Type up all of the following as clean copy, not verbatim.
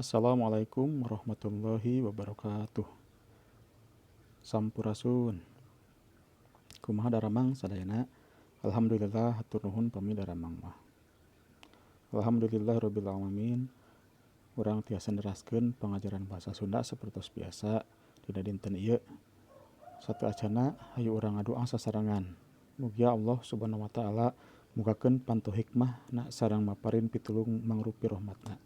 Assalamualaikum warahmatullahi wabarakatuh. Sampurasun. Kumaha daramang sadayana? Alhamdulillah, hatur nuhun pami daramang mah. Alhamdulillah rabbil alamin. Urang tiasa neraskeun pangajaran bahasa Sunda sapertos biasa dina dinten ieu. Sateuacanna hayu urang ngadoa sasarengan. Mugia Allah Subhanahu wa taala mugakeun panto hikmahna sareng maparin pitulung mangrupi rahmatna.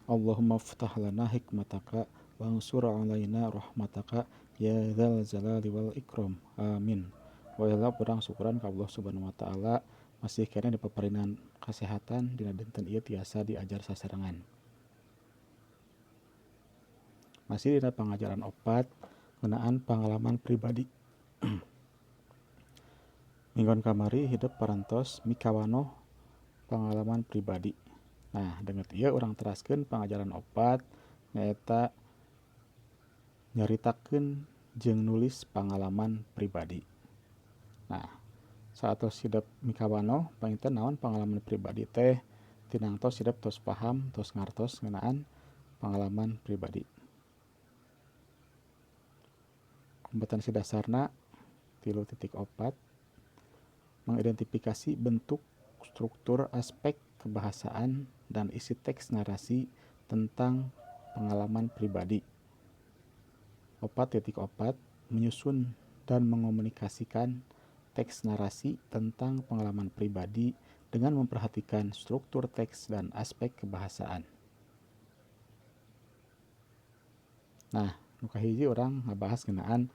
Allahumma ftah lana hikmataka wangsur alaina rahmataka ya dzal jalali wal ikram. Amin. Wa urang syukuran ka Allah Subhanahu wa taala masih keneh dipaparinan kasehatan dina dinten ieu tiasa diajar sasarengan. Masih dina pangajaran opat ngeunaan pangalaman pribadi. Minggon kamari hidep parantos mikawanoh pangalaman pribadi. Nah, danget ieu urang teraskeun pangajaran opat nyaeta nyaritakeun jeung nulis pangalaman pribadi. Nah, saatos hidep mikawanoh panginten naon pangalaman pribadi teh tinangtos hidep tos paham tos ngartos ngeunaan pangalaman pribadi. Kompetensi dasarna 3.4 mengidentifikasi bentuk, struktur, aspek kebahasaan dan isi teks narasi tentang pengalaman pribadi. 4.4 menyusun dan mengomunikasikan teks narasi tentang pengalaman pribadi dengan memperhatikan struktur teks dan aspek kebahasaan. Nah, nu kahiji urang ngabahas ngeunaan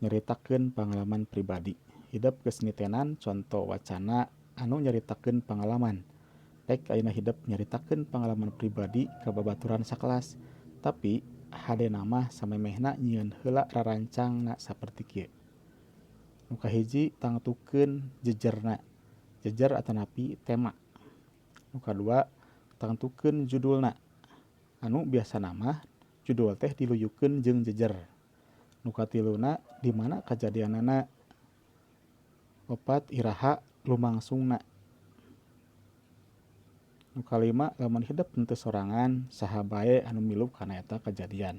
nyaritakeun pangalaman pribadi. Hidep geus nitenan conto wacana anu nyaritakeun pangalaman. Pek ayeuna hidep nyaritakeun pangalaman pribadi ka babaturan sakelas, tapi hadena mah samemehna nyieun heula rarancangna saperti kieu. Nu kahiji tangtukeun jejerna, jejer atanapi tema. Nu kadua tangtukeun judulna, anu biasana mah judul teh diluyukeun jeung jejer. Nu katiluna di mana kajadianana. Opat iraha lumangsungna. Nu kalima lamun hidep henteu sorangan saha bae anu milu kana eta kajadian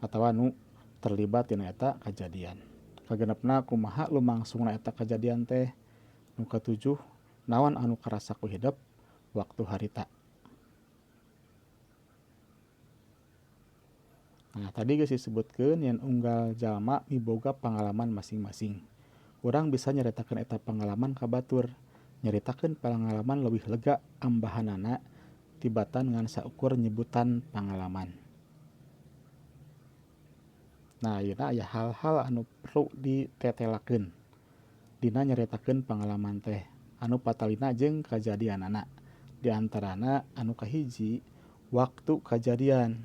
atawa nu terlibat dina eta kajadian. Kagenepna kumaha lumangsungna eta kajadian teh. Nu katujuh naon anu karasa ku hidep waktu harita. Nah, tadi geus disebutkeun yen unggal jalma miboga pangalaman masing-masing. Urang bisa nyaritakeun eta pangalaman ka batur. Nyaritakeun pangalaman leuwih lega ambahanana tibatan ngan saukur nyebutan pangalaman. Nah, ayeuna aya hal-hal anu perlu ditetelakeun dina nyaritakeun pangalaman teh anu patalina jeung kajadianana. Di antarana anu kahiji waktu kajadian,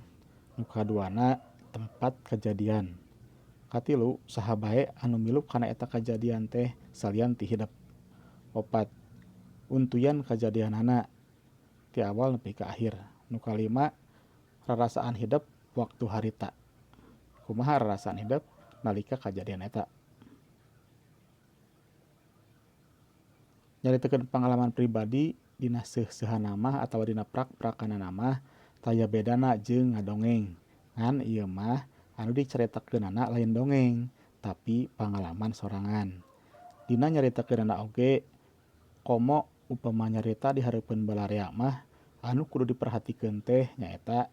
nu kaduana tempat kajadian, katilu saha bae anu milu kana eta kajadian teh salian ti hidep. Opat untuyan kajadianana ti awal nepi ka akhir. Nu kalima rarasaan hidep waktu harita. Kumaha rarasaan hidep nalika kajadian eta. Nyaritakeun pangalaman pribadi dina seuh-seuhanna mah atawa dina prak-prakanana mah taya bedana jeung ngadongeng. Ngan ieu mah anu dicaritakeunana lain dongeng tapi pangalaman sorangan. Dina nyaritakeunana oge komo upama nyarita di hareupeun balarea mah anu kudu diperhatikeun teh nyaeta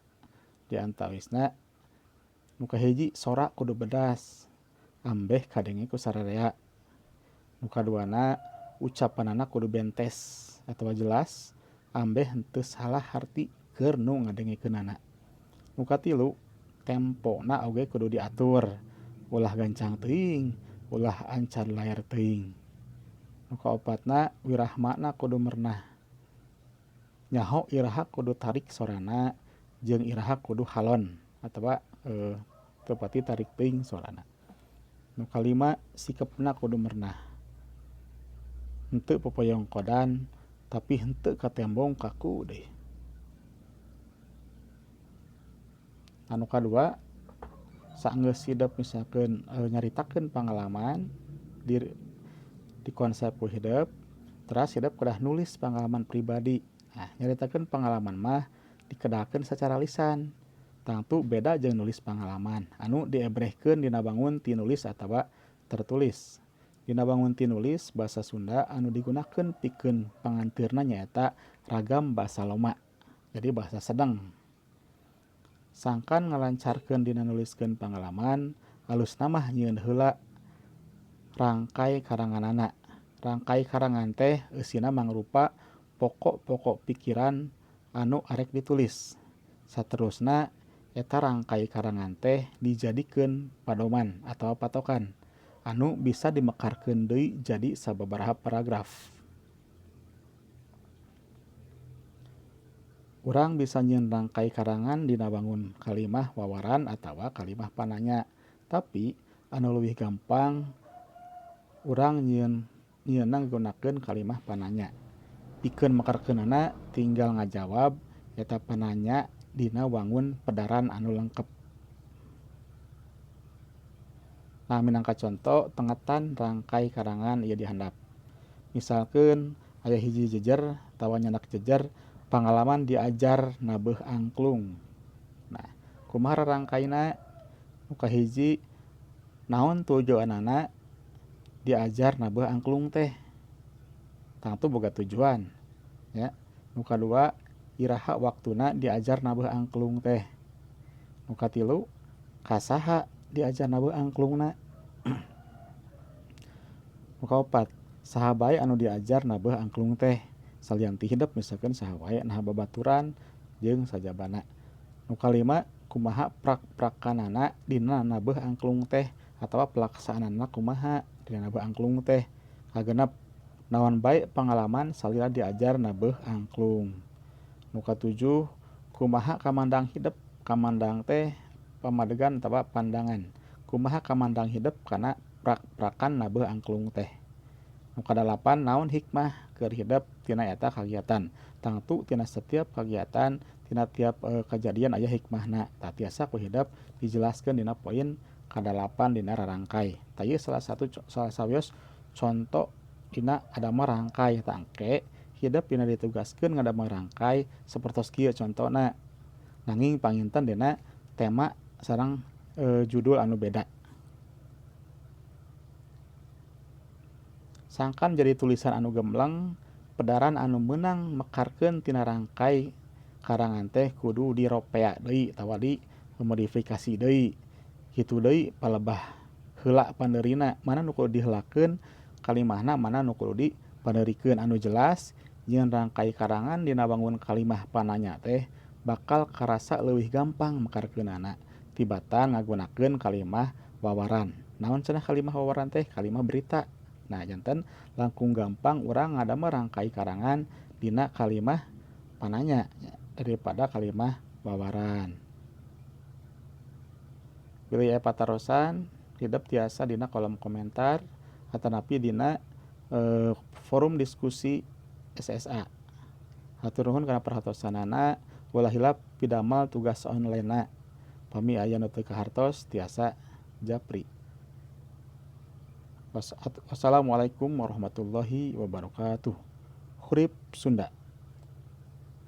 di antawisna nu kahiji sora kudu bedas ambeh kadenge ku sararea. Nu kaduana ucapanana kudu bentes atawa jelas ambeh henteu salah harti keur nu ngadengekeunana. Nu katilu tempona oge kudu diatur, ulah gancang teuing, ulah ancan layar teuing. Nu kaopatna wirahmana kudu mernah. Nyaho iraha kudu tarik sorana jeung iraha kudu halon atawa teu pati tarik teuing sorana. Nu kalima sikepna kudu mernah. Henteu popoyongkodan tapi henteu katembong kaku deui. Anu kadua saenggeus hidep misalkeun nyaritakeun pangalaman di konsep ku hidep, teras hidep kedah nulis pangalaman pribadi. Nah, nyaritakeun pangalaman mah dikedalkeun sacara lisan. Tangtu beda jeung nulis pangalaman anu diebrehkeun dina bangun tinulis atawa tertulis. Dina bangun tinulis basa Sunda anu digunakeun pikeun panganteurna nyaeta ragam basa loma, jadi bahasa sedeng. Sangkan ngalancarkeun dina nuliskeun pangalaman, alusna mah nyieun heula rangkai karanganana. Rangkai karangan teh eusina mangrupa pokok-pokok pikiran anu arek ditulis. Saterusna eta rangkai karangan teh dijadikeun padoman atawa patokan anu bisa dimekarkeun deui jadi sababaraha paragraf. Urang bisa nyieun rangkai karangan dina bangun kalimah wawaran atawa kalimah pananya. Tapi anu leuwih gampang urang nyieunna nggunakeun kalimah pananya. Pikeun mekarkeunana tinggal ngajawab eta pananya dina wangun pedaran anu lengkep. Nah, minangka conto tengetan rangkai karangan ieu di handap. Misalkeun aya hiji jejer atawa nyandak jejer pangalaman diajar nabeuh angklung. Nah, kumaha rarangkaina? Nu kahiji naon tujuanana diajar nabeuh angklung teh? Tangtu boga tujuan, ya. Nu kadua iraha waktuna diajar nabeuh angklung teh. Nu katilu kasaha diajar nabeuh angklungna. Nu kaopat saha bae anu diajar nabeuh angklung teh. Salian ti hidep misalkan saha wae nah babaturan jeung sajabana. Nu kalima kumaha prak-prakanana dina nabeuh angklung teh atawa pelaksanaanna kumaha dina nabeuh angklung teh. Kagenep naon bae pangalaman salila diajar nabeuh angklung. Nu katujuh kumaha kamandang hidep. Kamandang teh pamadegan atawa pandangan. Kumaha kamandang hidep kana prak-prakan nabeuh angklung teh. Nu kadalapan naon hikmah keur hidep tina eta kagiatan. Tangtu tina setiap kagiatan tina tiap kajadian aya hikmahna. Tah tiasa ku hidep dijelaskeun dina poin kadalapan dina rarangkai. Tah ieu salah satu salah sawios conto dina adamel rangkai. Tah engke hidep dina ditugaskeun ngadamel rangkai sapertos kieu contona. Nanging panginten dina tema sareng judul anu beda. Sangkan jadi tulisan anu gemleng, pedaran anu meunang mekarkeun tina rangkai karangan teh kudu diropea deui atawa dimodifikasi deui. Kitu deui palebah heula pandeurina, mana nu kudu diheulakeun kalimahna, mana nu kudu dipandeurikeun anu jelas jeung rangkai karangan dina bangun kalimah pananya teh bakal karasa leuwih gampang mekarkeunana tibatan ngagunakeun kalimah wawaran. Naon cenah kalimah wawaran teh? Kalimah berita. Nah, janten langkung gampang urang ngadamel rangkai karangan dina kalimah pananya daripada kalimah wawaran. Bilih aya patarosan hidep tiasa dina kolom komentar atanapi dina forum diskusi SSA. Hatur nuhun kana perhatosanana, ulah hilap pidamel tugas onlinena. Pami aya nu teu kahartos tiasa japri. Wassalamualaikum warahmatullahi wabarakatuh. Hurip Sunda.